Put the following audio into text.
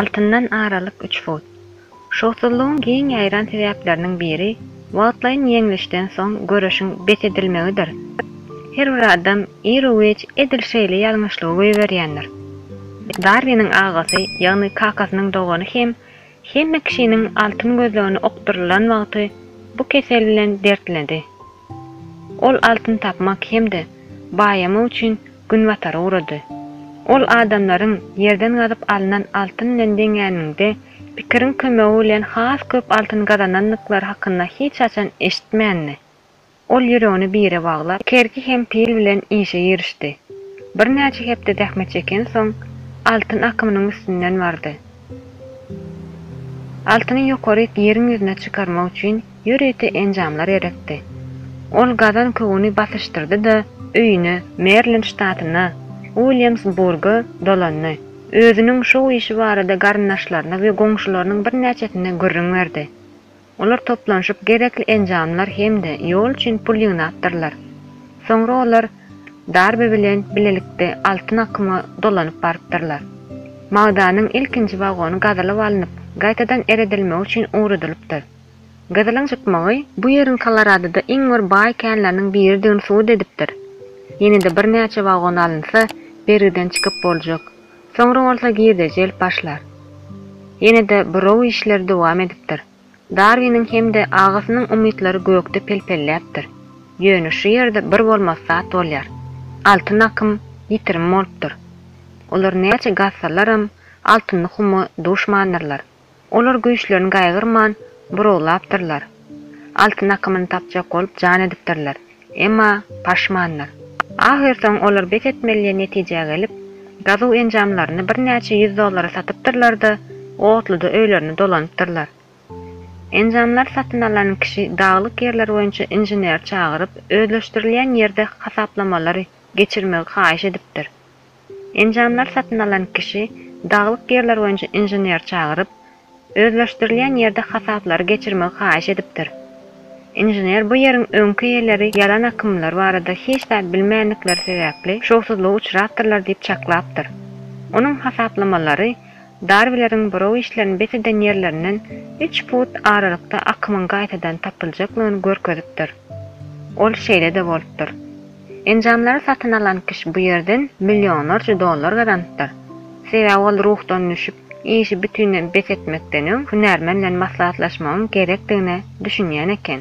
Altyndan aralyk üç fut. Şowsuzlygyň giň ýaýran sebäpleriniň biri wagtlaýyn ýeňlişden soň göreşiň bes edilmegidir. Her bir adam iru-giç edil şeýle ýalňyşlygy goýberýändir. Darwiniň agasy, ýagny kakasynyň dogany hem hemme kişiniň altyn gözlegine okdurylan wagty bu kesel bilen dertledi. Ol altyn tapmak hem-de baýamak üçin günbatara ugrady. Ol adamlaryň ýerden gazyp alnan altyn bilen deňäniňde pikiriň kömegi bilen has köp altyn gazanandyklary hakynda hiç haçan eşitmändi. Ol ýüregini bire baglap, kerki hem pil bilen işe girişdi. Birnäçe hepde zähmet çekensoň, altyn akymynyň üstünden bardy. Altyny ýokaryk ýeriň ýüzüne çykarmak üçin ýörite enjamlar gerekdi. Ol gazan köwüni basyşdyrdy-da, öýüne, Merilend ştatyna, Uilýamsburga dolandy. Özüniň şow işi barada garyndaşlaryna we goňşularynyň birnäçesine gürrüň berdi. Olar toplanyşyp gerekli enjamlar hem-de ýol üçin pul ýygnapdyrlar. Soňra olar Darbi bilen bilelikde altyn akyma dolanyp barypdyrlar. Magdanyň ilkinji wagony gazylyp alnyp, gaýtadan eredilmegi üçin ugradylypdyr. Gyzylyň çykmagy bu ýeriň Koloradoda iň bir baý känleriniň biridigini subut edipdir. Ýene-de birnäçe wagon alynsa, bergiden çykyp boljak. Soňra bolsa girdeji gelip başlar. Ýene-de buraw işleri dowam edipdir. Darwiniň hem-de agasynyň umytlary gökde pelpelläpdir. Ýöne şu ýerde bir bolmasy zat bolýar. Altyn akym ýitirim bolupdyr. Olar näçe gazsalaram, altynly huma duşmandyrlar. Olar güýçlerini gaýgyrman burawlapdyrlar. Altyn akymyny tapjak bolup jan edipdirler. Emma paşmandyr. Ahyrsoňy olar bes etmeli diýen netijä gelip, gazuw enjamlaryny birnäçe ýüz dollara satypdyrlar-da, otluda öýlerine dolanypdyrlar. Enjamlary satyn alan kişi daglyk ýerler boýunça inžener çagyryp, özleşdirilýän ýerde hasaplamalary geçirmegi haýyş edipdir. Enjamlary satyn alan kişi daglyk ýerler boýunça inžener çagyryp, özleşdirilýän ýerde hasaplary geçirmegi haýyş edipdir. Inžener bu ýeriň öňki eýeleri ýalan akymlar barada hiç zat bilmändikleri sebäpli şowsuzlyga uçrapdyrlar diýip çaklapdyr. Onuň hasaplamalary Darwileriň buraw işlerini bes eden ýerlerinden üç fut aralykda akymyň gaýtadan tapyljaklygyny görkezipdir. Ol şeýle-de bolupdyr. Enjamlary satyn alan kişi bu ýerden millionlarça dollar gazanypdyr. Sebäbi ol ruhdan düşüp, işi bütinleý bes etmekden öň hünärmen bilen maslahatlaşmagyň gerekdigine düşünýän eken.